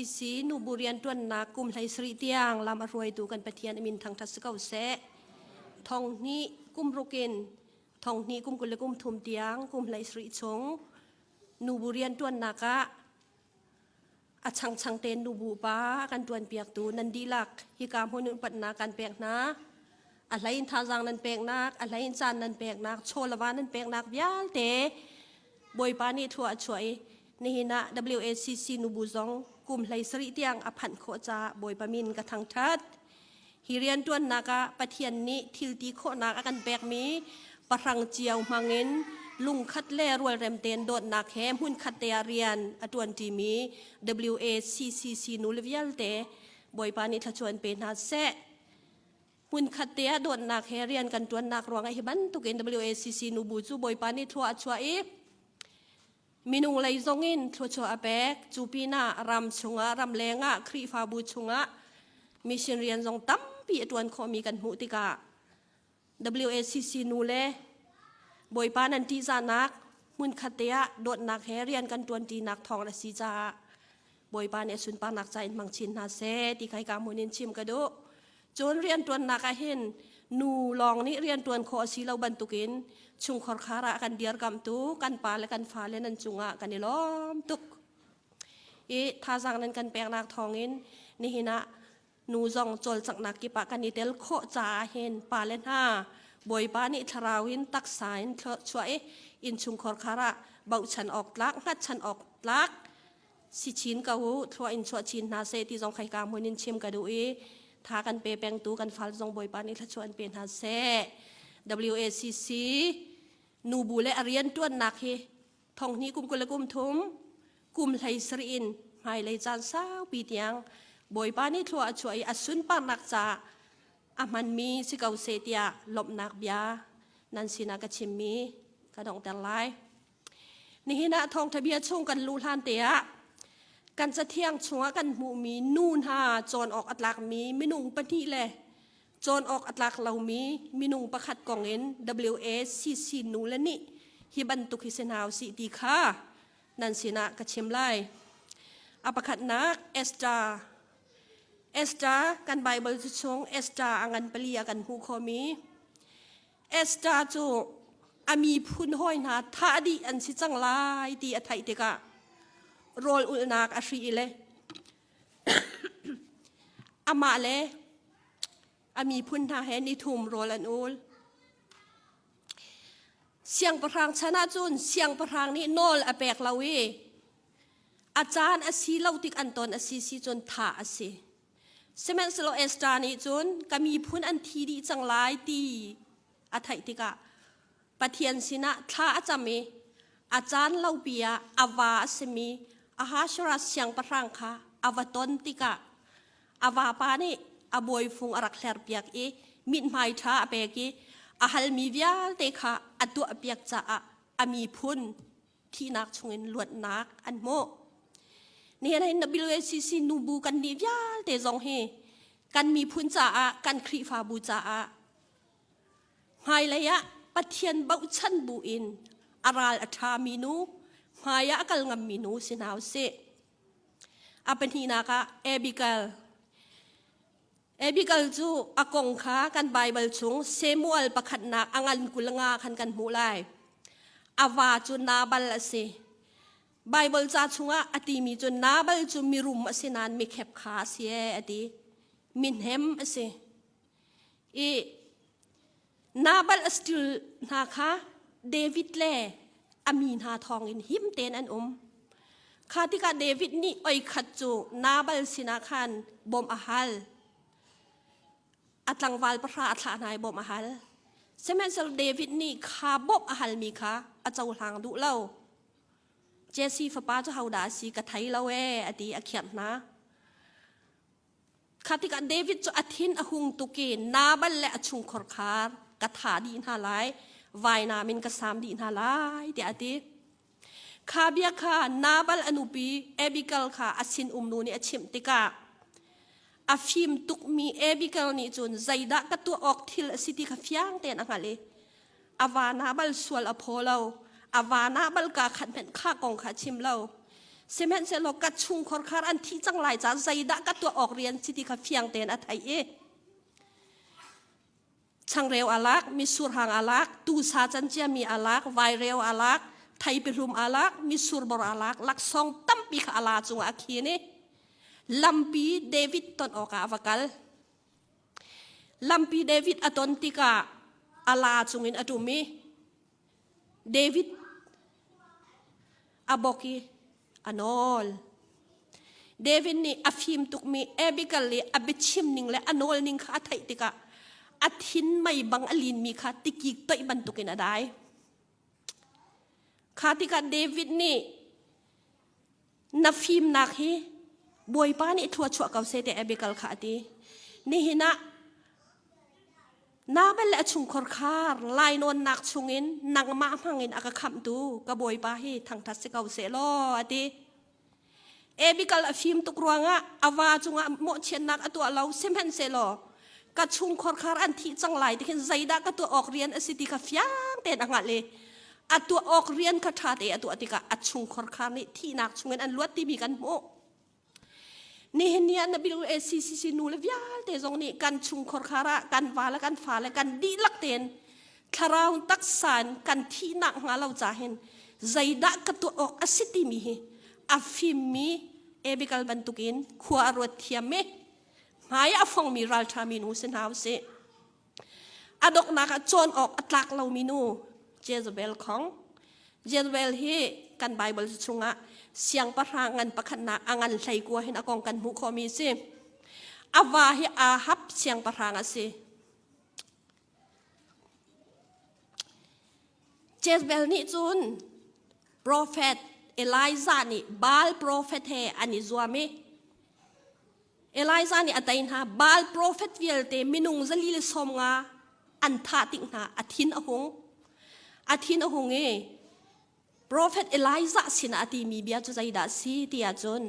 WACCC nubu rianṭuannak kum 17 tiang lam a hruaitu kan Pathian a min thangṭhat si ko seh. Thong hnih kum ruk in thong hnih kum 20 le kum thum tiang kum 17 chung nubu rianṭuannak ah a changchang tein nubu pa kan ṭuanpiaktu nan dihlak hika hmun upatnak kan pek hna. A hlei in thazaang nan peknak, a hlei in caan nan peknak, chaw le va nan peknak vialte Bawipa nih thlua a chuah i nihin ah WACC nubu zong kum 17 tiang a phanh khawh caah Bawipa min ka thangṭhat. Hi rianṭuannak ah Pathian nih thilti khawhnak a kan pekmi pahrang cio hmangin lungkhat le rualrem tein dawtnak he hmunkhat te ah rian a ṭuanṭimi WACCC nule vialte Bawipa nih thluachuah in pe hna seh. Hmunkhat te ah dawtnak he rian kan ṭuannak ruangah hi bantukin WACC nubu cu Bawipa nih thlua a chuah i minung lei zongin thluachuah a pek. Cu pinah ram chungah, ram lengah, Khrihfabu chungah mission rian zong tampi a ṭuan khawhmi kan hmuh tikah WACC nu le Bawipa nan ṭihzahnak hmunkhat te ah dawtnak he rian kan ṭuanṭinak thawng a si caah Bawipa nih a sunparnak ca in hmang chin hna seh ti kha hika hmun in chim ka duh. Cun rianṭuannak ah hin nu lawng nih rianṭuan khawh a si lo bantukin chungkhar khar ah kan dirkamhtu kan pa le kan fale nan cungah kan i lawm tuk. I thazaang nan kan peknak thawngin nihin ah nu zong cawlcanghnak kip ah kan i tel khawh caah hin pale hna Bawipa nih thlarau in taksa in chuah i innchungkhar khar ah bochan awk tlak hngatchan awk tlak si chin ko u thlua in chuah chin hna seh ti zong khaika hmun in chim ka duh i tha kan pe pengtu kan fal zong Bawipa nih thluachuah an pe hna seh. WACC nubu le a rian tuannak hi thong hnih kum 20 le kum thum kum hlei sarih in hmailei caan saupi tiang Bawipa nih thlua a chuah i a sunparnak caah a hmanmi si ko seh tiah lawmhnak bia nan sinah ka chimmi ka donghter lai. Nihin ah thawngṭha bia chung kan luh hlan te ah kan cathiang chungah kan hmuhmi nu hna cawn awk a tlakmi minung pahnih le cawn awk a tlak lomi minung pakhat kong in WACC nu le nih hi bantuk hi si hna usih ti kha nan sinah ka chim lai. A pakhatnak Esther. Esther kan Bible chung Esther a ngan pali ah kan hmuh khawhmi Esther cu a miphun hawi hna thah dih an si cang lai ti a theih tikah rawl ulhnak a hri le amah le a miphun hna he nithum rawl an ul. Siangpahrang chan ah cun siangpahrang nih nawl a pek lo i a caan a si lo tik an ton a si si cun thah a si. Sihmanhsehlaw Esther nih cun ka miphun an thi dih cang lai ti a theih tikah Pathian sinah thla a cam i a caan lopi ah a va a simi Ahasuerus siangpahrang kha a va ton tikah a vapa nih a bawifung a rak hlerpiak i mithmai ṭha a pek i a halmi vialte kha a tuahpiak caah a miphun thihnak chungin luatnak an hmuh. Nihin hin WACC nubu kan nih vialte zong hi kan miphun caah kan Khrihfabu caah hmailei ah Pathian bochan bu in a ral a ṭhami nu hmai ah a kal ngammi nu si hna usih. A pahnihnak ah Abigail. Abigail cu a kong kha kan Baibal chung Samuel pakhatnak a ngan 25 khan kan hmuh lai. A va cu Nabal a si. Baibal ca chungah a timi cu Nabal cu mirum a si nain mikhep kha a si ee a ti. Mihnem a si. I Nabal a stil hna kha David le a mi hna thawngin him tein an um. Kha tikah David nih oi khat cu Nabal sinah khan bawmh a hal. A tlangval pahra a thlah hna i bawmh a hal. Sihmanhsehlaw David nih kha bawmh a halmi kha a cohlang duh lo. Jesse fapa cu hodah a si ka thei lo ee a ti a khiarh hna. Kha tikah David cu a thin a hung tuk i Nabal le a chungkhar kha ka thah dih hna lai, vainam in ka saam dih hna lai tiah a ti. Kha bia kha Nabal a nupi Abigail kha a sinum nu nih a chimh tikah a fim tukmi Abigail nih cun zeidah ka tuah awk thil a si ti kha fiang tein a hngalh i a va Nabal sual a phaw lo, a va Nabal kaa khat hmanh kha kong kha a chim lo. Sihmanhsehlaw ka chungkhar khar an thi cang lai caah zeidah ka tuah awk rian si ti kha fiang tein a theih i changreu a lak, mitsur hang a lak, tuusa can ciami a lak, vaireu a lak, theipi hlum a lak, mitsur bor a lak, laksawng tampi kha a la cungah a khin i lampi David ton awkah a va kal. Lampi David a ton tikah a la cungin a ṭum i David a bok i a nawl. David nih a fim tukmi Abigail i a biachim ning le a nawl ning kha a theih tikah a thin mei bang a linmi kha tikik toih bantukin a dai. Kha tikah David nih na fimnak hi Bawipa nih thlua chuah ko seh tiah Abigail kha a ti. Nihin ah Nabal le a chungkhar khar lainawnnak chungin nangmah hmangin a ka khamhtu ka Bawipa hi thangṭhat si ko seh law a ti. Abigail a fim tuk ruangah a va cungah mawhchiatnak a tuah lo sihmanhsehlaw ka chungkhar khar an thih cang lai ti khin zeidah ka tuah awk rian a si ti kha fiang tein a hngalh i a tuah awk rian kha ṭha te a tuah tikah a chungkhar khar nih thihnak chungin an luat timi kan hmuh. Nihin ni ah Nabil ACCC nu le vialte zong nih kan chungkhar khar ah kan va le kan fa le kan dihlak tein thlarau taksa in kan thihnak hnga lo ca hin zeidah ka tuah awk a si timi hi a fimmi Abigail bantukin khua a ruat thiam i hmai a fongmi ralṭhami nu si hna usih. A donghnak ah cawn awk a tlak lomi nu Jezebel khong. Jezebel hi kan Bible chungah siangpahrang ngan pakhatnak a ngan hlei kua hin a kong kan hmuh khawhmi a si. A va hi Ahab siangpahrang a si. Jezebel nih cun profet Elijah nih Baal profet he an i zuam i Elijah nih a tei hna. Baal profet vialte minung zali le 50 an thah tik hna a thin a hung. A thin a hung i profet Elijah sinah a timi bia cu zeidah a si ti ahcun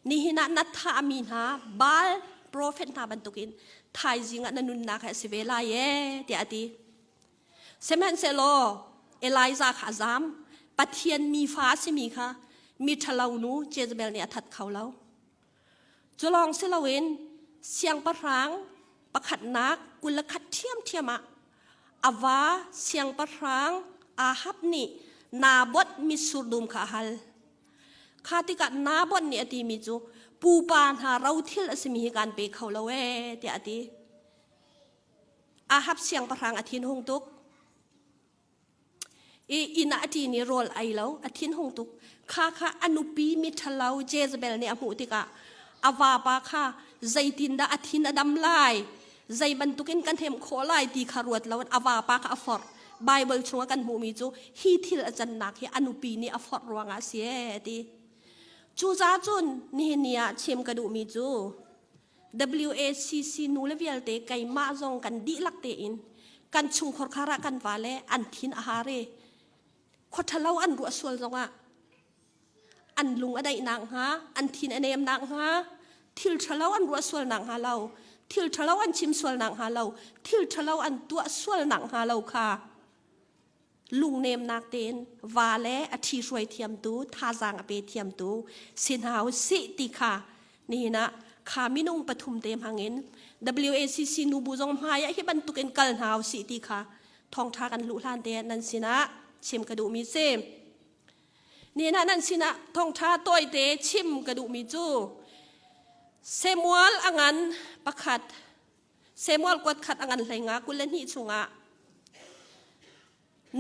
nihin ah na thahmi hna Baal profet hna bantukin thaizing ah na nunnak he a si ve lai ee tiah a ti. Sihmanhsehlaw Elijah kha a zaam. Pathian mi fa a simi kha mi ṭhalo nu Jezebel nih a that kho lo. Cu lawng si loin siangpahrang pakhatnak 21 ṭhiamṭhiam ah a va siangpahrang Ahab nih Naboth mitsur dum kha a hal. Kha tikah Naboth nih a timi cu pupa hna rothil a simi hi kaan pe kho lo ee tiah a ti. Ahab siangpahrang a thinhung tuk. I inn ah a ṭin i rawl ei lo, a thinhung tuk. Kha kha a nupi miṭhalo Jezebel nih a hmuh tikah a vapa kha zeitindah a thin a dam lai, zei bantukin kan hnemh khawh lai ti kha ruat loin a vapa kha a forh. Baibal chungah kan hmuhmi cu hi thil a cannak hi a nupi nih a forh ruangah a si ee a ti. Cucaah cun nihin ni ah chim ka duhmi cu WACC nu le vialte keimah zong kan dihlak tein kan chungkhar khar ah kan va le an thin a har i khua ṭhalo an ruah sual zongah an lung a daih nak hnga an thin a nem nak hnga thil ṭhalo an ruah sual nak hnga lo thil ṭhalo an chim sual nak hnga lo thil ṭhalo an tuah sual nak hnga lo kha lungnemnak tein va le a ṭhihruai thiamtu thazaang a pe thiamtu si hna u sih ti kha nihin ah kha minung pathum te hmangin WACC nubu zong hmai ah hi bantukin kal hna u sih ti kha thawngṭha kan luh hlan te nan sinah chim ka duhmi si. Nihin ah nan sinah thawngṭha tawite chim ka duhmi cu Samuel a ngan pakhat Samuel kuat khat a ngan hleinga 22 chungah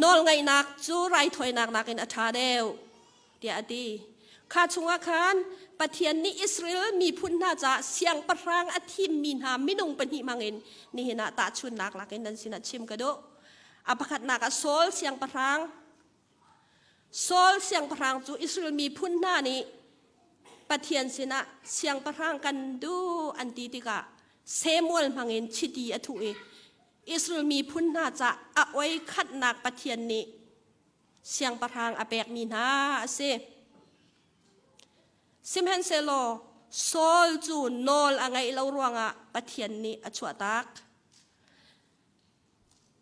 nawlngaihnak cu raithawinak nakin a ṭha deuh tiah a ti. Kha chungah khan Pathian nih Israel miphun hna caah siangpahrang a thimmi hna minung pahnih hmangin nihin ah tahchunnak lakin nan sinah chim ka duh. A pakhatnak ah Saul siangpahrang Saul siangpahrang cu Israel miphun hna nih Pathian sinah siangpahrang kan duh an ti tikah Samuel hmangin chiti a thuh i Israel miphun hna ca a oi khatnak Pathian nih siangpahrang a pekmi hna a si. Sihmanhsehlaw Saul cu nawl a ngaih lo ruangah Pathian nih a chuahtak.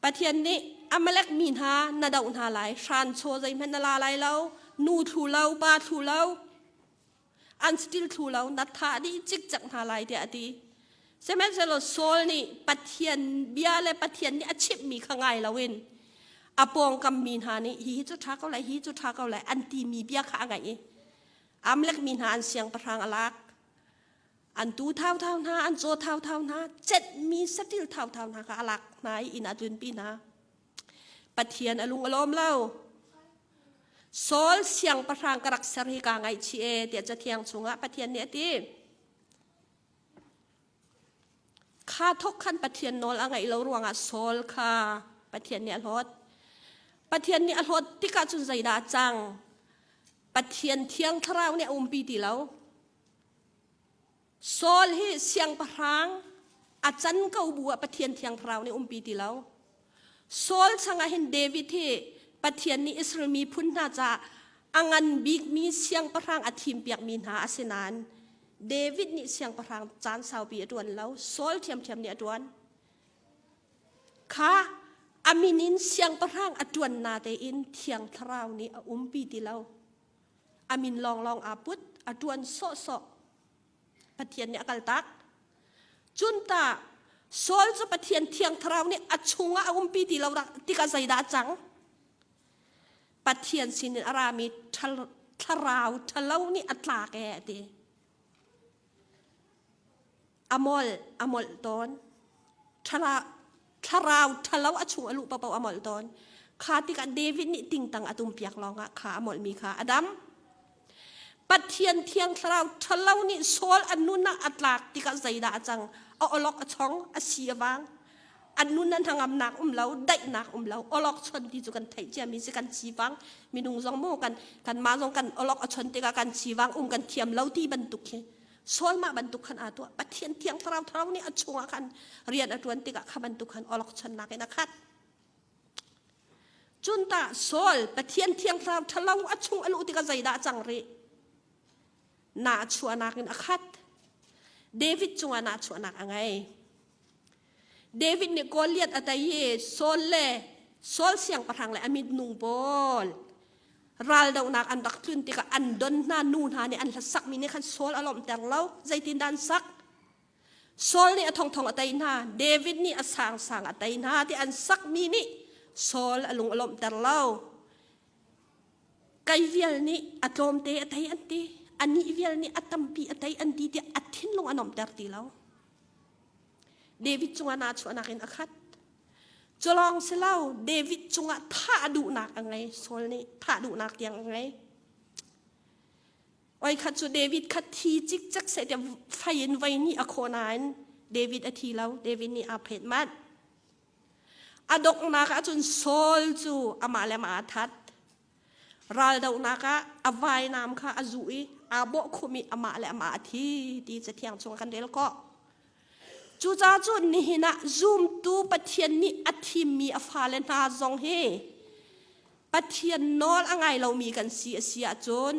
Pathian nih Amalek mi hna na doh hna lai, hranchaw zeihmanh na la lai lo, nu thlu lo, pa thlu lo. An still thlu lo na thah dih cikcek hna lai tiah a ti. Sihmanhsehlaw Saul nih Pathian bia le Pathian nih a chimhmi kha ngai loin a pawngkam mi hna nih hihi cu ṭha ko lai, hi cu ṭha ko lai an timi bia kha a ngaih i Amalek mi hna an siangpahrang a lak. An tuu thauthau hna, an caw thauthau hna, cenhmi saṭil thauthau hna kha a lak hna i inn ah a tlunpi hna. Pathian a lung a lawm lo. Saul siangpahrang ka rak ser hi kaa ngaihchih e tiah Cathiang chungah Pathian nih a ti. Kha thok khan Pathian nawl a ngaih lo ruangah Saul kha Pathian nih a hlawt. Pathian nih a hlawt tikah cun zeidah a cang? Pathian thiang thlarau nih a umpi ti lo. Saul hi siangpahrang a can ko bu ah Pathian thiang thlarau nih umpi ti lo. Saul changah hin David hi Pathian nih Israel miphun hna caah a ngan bikmi siangpahrang a thimpiakmi hna a si nain David nih siangpahrang caan saupi a ṭuan lo. Saul ṭhiamṭhiam nih a ṭuan. Kha a min in siangpahrang a ṭuan na tein thiang thlarau nih a umpi ti lo. A min lawnglawng aa put, a ṭuan sawhsawh. Pathian nih a kaltak. Cun ta Saul cu Pathian thiang thlarau nih a chungah a umpi ti lo tikah zeidah a cang? Pathian sinin a rami thlarau ṭhalo nih a tlak ee a ti. A molh, a molh tawn. Thlarau ṭhalo a chung a luh paoh a molh tawn. Kha tikah David nih tingtang a tumpiak lawngah kha a molhmi kha a dam. Pathian thiang thlarau ṭhalo nih Saul a nun ah a tlak tikah zeidah a cang? A awlok a chong, a si a vang. A nun a hnangamnak um lo, daihnak um lo. Awlok chon ti cu kan theih ciami si kan sivang. Minung zong mu kan kanmah zong kan awlok a chon tikah kan sivang um kan thiam lo ti bantuk khi. Saul mah bantuk khan aa tuah. Pathian thiang thlarau thlarau nih a chungah khan rian a ṭuan tikah kha bantuk khan awlok chonnak in a khat. Cun tah Saul Pathian thiang thlarau ṭhalo a chung a luh tikah zeidah a cang rih? Nahchuahnak in a khat. David cungah nahchuahnak a ngei. David nih Goliath a tei i Saul le Saul siangpahrang le a minung pawl raldohnak an rak tlun tikah an don hna nu hna nih an hlasakmi nih khan Saul a lawmhter lo. Zeitindah an sak? Saul nih a thongthong a tei hna, David nih a sangsang a tei hna ti an sakmi nih Saul a lung a lawmhter lo. Kai vial nih a tlawmte a tei an ti, anih vial nih a tampi a tei an ti tiah a thinlung a nuamhter ti lo. David cungah nahchuahnak in a khat. Culawng si lo, David cungah thah duhnak a ngei. Saul nih thah duhnak tiang a ngei. Oi khat cu David kha thi cikcek seh tiah fei in voi hnih a khawh nain David a thi lo. David nih aa phet manh. A donghnak ahcun Saul cu amah le amah aa that. Raldohnak ah a vainam kha a zuh i aa bawh khum i amah le amah a thi ti Cathiang chung ah kan rel khawh. Cucaah cun nihin ah zumtu Pathian nih a thimmi a fale hna zong hi Pathian nawl a ngai lomi kan si a si ahcun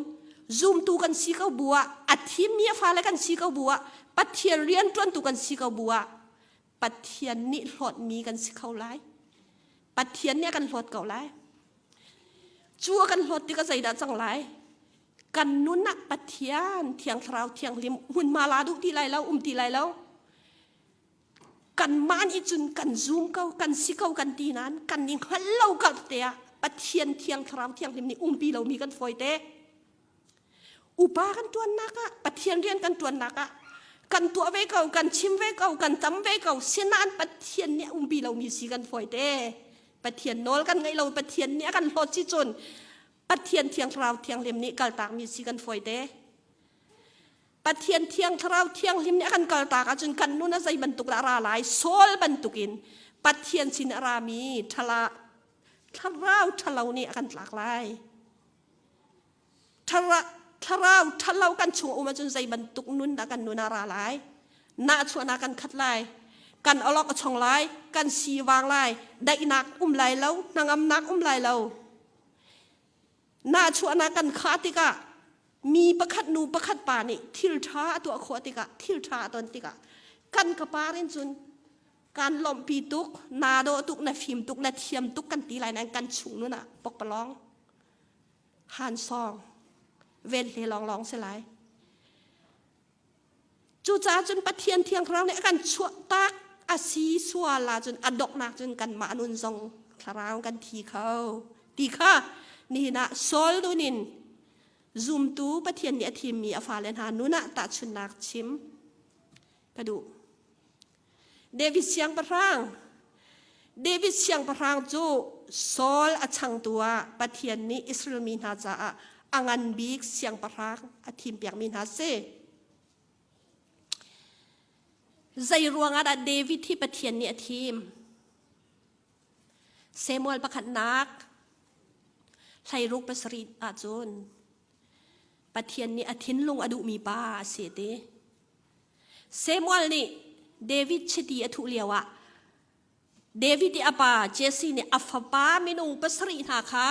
zumtu kan si ko bu ah a thimmi a fale kan si ko bu ah Pathian rianṭuantu kan si ko bu ah Pathian nih hlawtmi kan si kho lai. Pathian nih a kan hlawt ko lai. Cu a kan hlawt tikah zeidah cang lai? Kan nun ah Pathian Thiang Thlarau Thianghlim hmunhma la duh ti lai lo, um ti lai lo. Kanmah nih cun kan zum ko, kan si ko kan ti nain kan i hngalh lo kar te ah Pathian Thiang Thlarau Thianghlim nih umpi lomi kan fawi te. Upa kan ṭuannak ah, Pathian rian kan ṭuannak ah kan tuah ve ko, kan chim ve ko, kan tam ve ko, sinain Pathian nih a umpi lomi si kan fawi te. Pathian nawl kan ngaih lo, Pathian nih a kan hlawt si cun Pathian Thiang Thlarau Thianghlim nih kaltakmi si kan fawi te. Pathian Thiang Thlarau Thianghlim nih a kan kaltak ahcun kan nun a zei bantuk dah a ra lai? Saul bantukin Pathian sin a rami ṭhala thlarau ṭhalo nih a kan tlak lai. Thlarau ṭhalo kan chung um ahcun zei bantuk nun dah kan nun a ra lai? Nahchuahnak kan khat lai, kan awlok a chong lai, kan sivang lai, daihnak um lai lo, hnangamnak um lai lo. Nahchuahnak kan khah tikah mi pakhat nu pakhat pa nih thil ṭha a tuah khawh tikah thil ṭha a ton tikah kan ka par in cun kan lawmhpi tuk naa dawh tuk na fim tuk na thiam tuk kan ti lai nain kan chung nun ah pokpalawng han sawng ven hle lawnglawng si lai. Cucaah cun Pathian Thiang Thlarau nih a kan chuahtak a si sual ahcun a donghnak cun kanmah nun zong thlarau kan thi kho ti kha nihin ah Saul nun in zumtu Pathian nih a thimmi a fale hna nun ah tahchunhnak chim ka duh. David siangpahrang David siangpahrang cu Saul a changtu ah Pathian nih Israel mi hna caah a ngan bik siangpahrang a thimpiakmi hna si. Zei ruangah dah David hi Pathian nih a thim? Samuel pakhatnak hleiruk pasarih ahcun Pathian nih a thinlung a duhmi pa a si ti. Samuel nih David chiti a thuh lioah David i a pa Jesse nih a fapa minung pasarih hna kha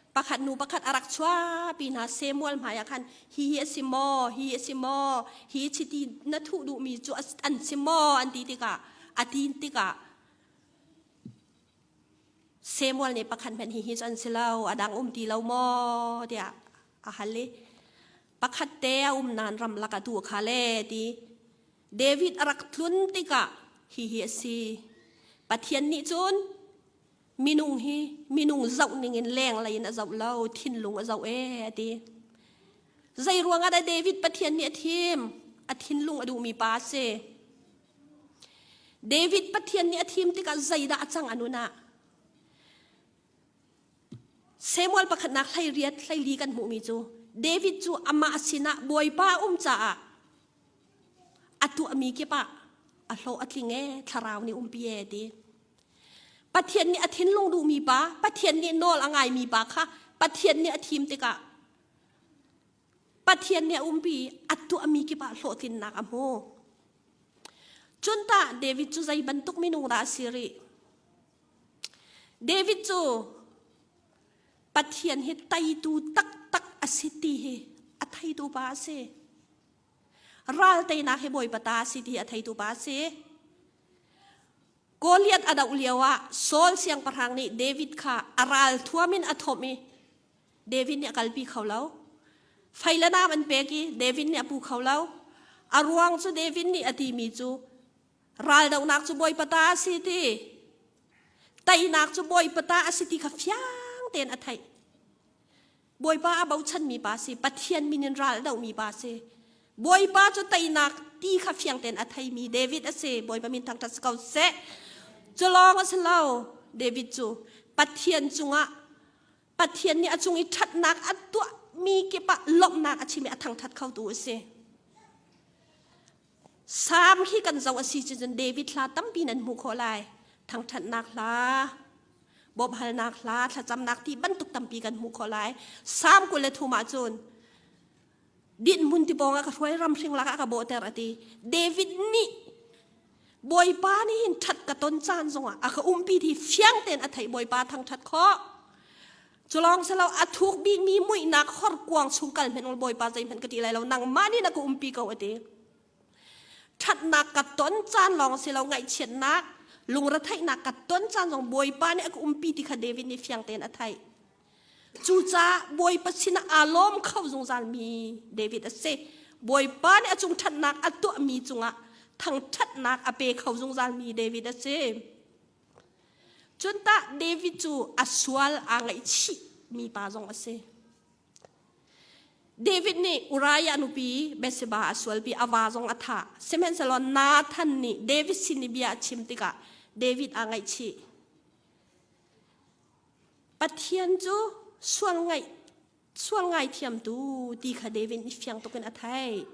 pakhat hnu pakhat a rak chuahpi hna. Samuel hmaiah khan hi hi a si maw, hi a si maw, hi chiti na thuh duhmi cu an si maw an ti tikah a ti tikah Samuel nih pakhat hmanh hi hi cu an si lo, a dang um ti lo maw tiah a hal i pakhat te a um nain ramlak ah tu kha le ti David a rak tlun tikah hihi a si. Pathian nih cun minung hi minung zoh ning in leng lei in a zoh lo, thinlung a zoh ee a ti. Zei ruangah dah David Pathian nih a thim? A thinlung a duhmi pa a si. David Pathian nih a thim tikah zeidah a cang a nun ah? Samuel pakhatnak hleiriat hleili kan hmuhmi cu David cu amah sinah Bawipa um caah a tuahmi kip ah a hlawh a tling ee thlarau nih umpi ee ti. Pathian nih a thinlung duhmi pa, Pathian nih nawl a ngaimi pa kha Pathian nih a thim tikah Pathian nih a umpi a tuahmi kip ah hlawhtlinnak a hmu. Cun tah David cu zei bantuk minung dah a si rih? David cu Pathian hi teitu taktak a si ti hi a theitu pa a si. Ral teinak hi Bawipa ta a si ti hi a theitu pa a si. Goliath a doh lio ah Saul siangpahrang nih David kha a ral thuam in a thawmh i David nih a kalpi kho lo. Fei le nam an pek i David nih a pu kho lo. A ruang cu David nih a timi cu Raldohnak cu Bawipa ta a si ti. Teinak cu Bawipa ta a si ti kha fiang tein a theih. Bawipa a bochanmi pa si, Pathian min in ral dohmi pa si. Bawipa cu teinak ti kha fiang tein a theimi David a si. Bawipa min thangṭhat si ko seh. Cu lawng a si lo. David cu Pathian cungah Pathian nih a cung i ṭhatnak a tuahmi kip ah lawmhnak a chim i a thangṭhat khotu a si. Salm hi kan zoh a si cun David hla tampi nan hmuh khawh lai. Thangṭhatnak hla, bawmhhalnak hla, thlacamnak ti bantuk tampi kan hmuh khawh lai. Salm 23 ah cun dinhmun ti pawng ah ka hruai ramhring lakah ka bawhter a ti. David nih Bawipa nih hin ṭhat ka ton caan zongah a ka umpi ti fiang tein a theih Bawipa thangṭhat khawh. Culawng silo a thuk bikmi muihnak horkuang chung kal hmenh Bawipa zeihmanh ka ti lai lo nangmah nih na ka umpi ko a ti. Ṭhatnak ka ton caan lawng silo ngaihchiatnak lungretheihnak ka ton caan zong Bawipa nih a ka umpi ti kha David nih fiang tein a theih. Cucaah Bawipa sinah aa lawm kho zungzalmi David a si. Bawipa nih a cung ṭhatnak a tuahmi cungah thangṭhatnak a pe kho zungzalmi David a si. Cun tah David cu a sual aa ngaihchih mi pa zong a si. David nih Uriah nupi Bathsheba a sualpi a va zong a thah. Sihmanhsehlaw Nathan nih David sin i bia a chim tikah David aa ngaihchih. Pathian cu sual ngaih sual ngaithiamtu ti kha David nih fiang tuk in a theih.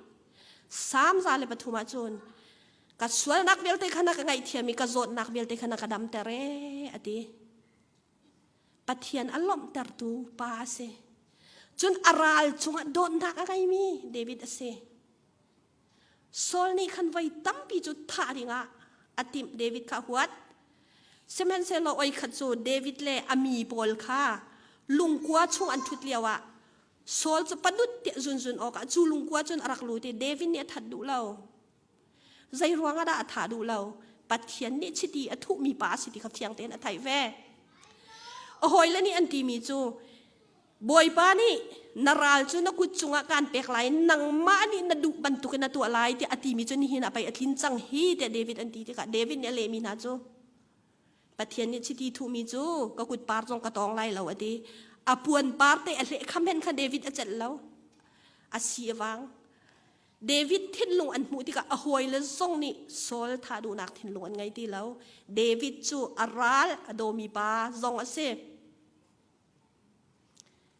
Salm 103 ahcun ka sualnak vialte kha na ka ngaihthiam i ka zawtnak vialte kha na ka damter ee a ti. Pathian a lawmhtertu pa a si. Cun a ral cungah dawtnak a ngeimi David a si. Saul nih khan voi tampi cu thah dingah a timh David kha a huat. Sihmanhsehlaw oi khat cu David le a mi pawl kha lungkua chung an ṭhut lioah Saul cu panut tiah zunzun awkah cu lungkua cun a rak lut i David nih a that duh lo. Zei ruangah dah a thah duh lo? Pathian nih chiti a thuhmi pa a si ti kha fiang tein a theih ve. A hawile nih an timi cu. Bawipa nih na ral cu na kut cungah kaan pek lai, nangmah nih na duh bantukin na tuah lai tiah a timi cu nihin ah pei a tlin cang hi tiah David an ti tikah David nih a lehmi hna cu Pathian nih chiti thuhmi cu ka kut par zong ka tawng lai lo a ti. A puan par te a hleh kham hen kha David a celh lo. A si a vang. David thinlung an hmuh tikah a hawile zong nih Saul thah duhnak thinlung an ngei ti lo. David cu a ral a dawmi pa zong a si.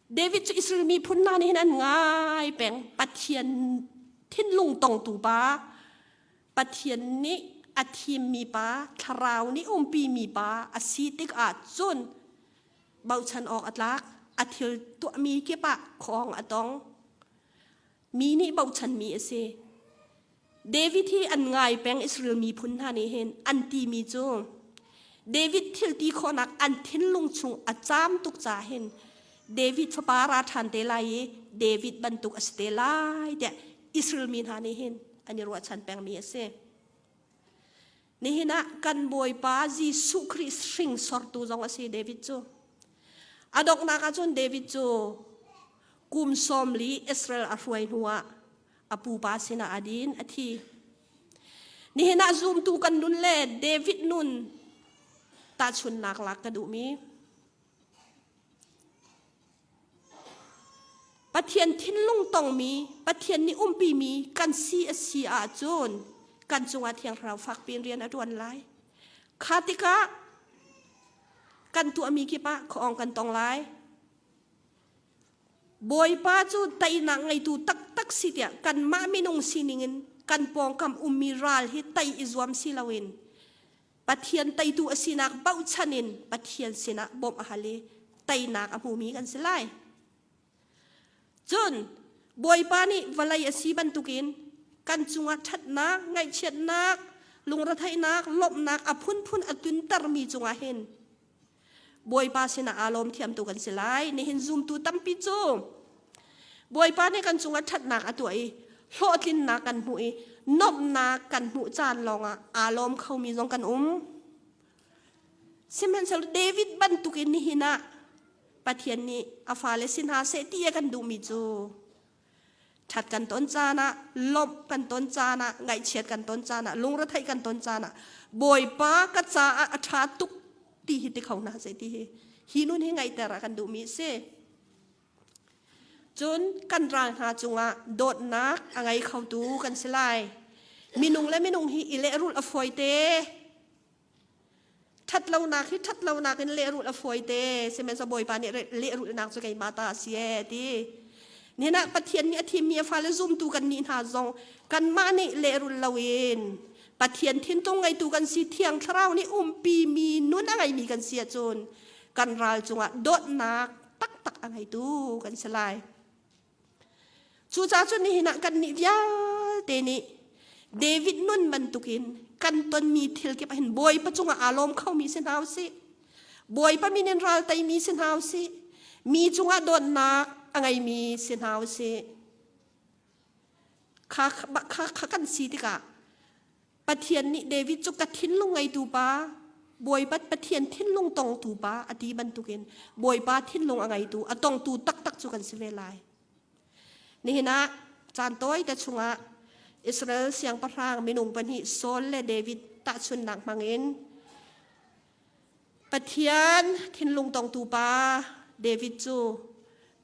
David cu Israel miphun hna nih hin an ngai peng. Pathian thinlung tongtu pa, Pathian nih a thimmi pa, thlarau nih umpimi pa a si tikah cun bochan awk a tlak. A thil tuahmi kip ah khawng a tong. Mi nih bochanmi a si. David hi an ngai peng Israel miphun hna nih hin an timi cu David thil ti khawhnak an thinlung chung a caam tuk ca hin David fapa ra ṭhan te lai i David bantuk a si te lai tiah Israel mi hna nih hin an i ruahchan pengmi a si. Nihin ah kan Bawipa Jesuh Khrih hringsortu zong a si David cu. A donghnak ah cun David cu kum 40 Israel a hruai hnuah a pupa sinah a din a thi. Nihin ah zumtu kan nun le David nun tahchunnak lak ka duhmi. Pathian thinlung tongmi, Pathian nih umpimi kan si a si ahcun kan cungah Thiang Thlarau fakpi in rian a ṭuan lai. Kha tikah kan tuahmi kip ah khuaawng kan tong lai. Bawipa cu teinak ngeitu taktak si tiah kanmah minung sining in kan pawngkam ummi ral hi tei i zuam si loin Pathian teitu a sinak bochan in Pathian sinah bawmh a hal i teinak a hmumi kan si lai. Cun Bawipa nih vawlei a si bantukin kan cungah ṭhatnak, ngaihchiatnak, lungretheihnak, lawmhnak a phunphun a tuntermi cungah hin Bawipa sinah aa lawm thiamtu kan si lai. Nihin zumtu tampi cu Bawipa nih kan cungah ṭhatnak a tuah i hlawhtlinnak kan hmuh i nuamhnak kan hmuh caan lawngah aa lawm khomi zong kan um. Sihmanhsehlaw David bantukin nihin ah Pathian nih a fale si hna seh ti a kan duhmi cu ṭhat kan ton caan ah lawmh kan ton caan ah ngaihchiat kan ton caan ah lungretheih kan ton caan ah Bawipa ka caah a ṭha tuk ti hi ti kho hna seh ti hi hi nun hi ngaihter a kan duhmi a si. Cun kan ral hna cungah dawtnak a ngei khotu kan si lai. Minung le minung hi i lehrulh a fawite. Ṭhatlonak hi ṭhatlonak in lehrulh a fawite. Sihmanhsehlaw Bawipa nih lehrulhnak cu keimah ta a si ee ti. Nihin ah Pathian nih a thimmi a fale zumtu kan nih hna zong kanmah nih lehrulh loin Pathian thintung ngeitu kan si Thiang Thlarau nih umpimi nun a ngeimi kan si ahcun kan ral cungah dawtnak taktak a ngeitu kan si lai. Cucaah cun nihin ah kannih vialte nih David nun bantukin kan tonmi thil kip ah hin Bawipa cungah aa lawm khomi si hna usih. Bawipa min in ral teimi si hna usih. Mi cungah dawtnak a ngeimi si hna usih. Kha, kha, kha kan si tikah Pathian nih David cu ka thinlung ngeitu pa, Bawipa Pathian thinlung tongtu pa a ti bantukin Bawipa thinlung a ngeitu, a tongtu taktak cu kan si ve lai. Nihin ah caan tawite chungah Israel siangpahrang minung pahnih Saul le David tahchunnak hmangin Pathian thinlung tongtu pa David cu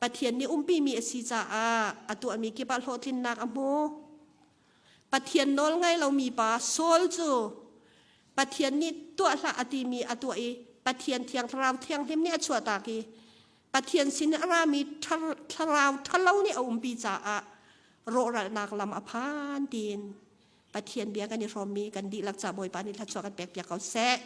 Pathian nih umpimi a si caah a tuahmi kip ah hlawhtlinnak a hmu. Pathian nawl ngai lomi pa Saul cu Pathian nih tuah hlah a timi a tuah i Pathian thiang thlarau thianghlim nih a chuahtak i Pathian sin a rami thlarau ṭhalo nih a umpi caah rawhralhnak lam a phan tiin Pathian bia kan i hrawmmi kan dihlak ca Bawipa nih thluachuah kan pekpiak ko seh.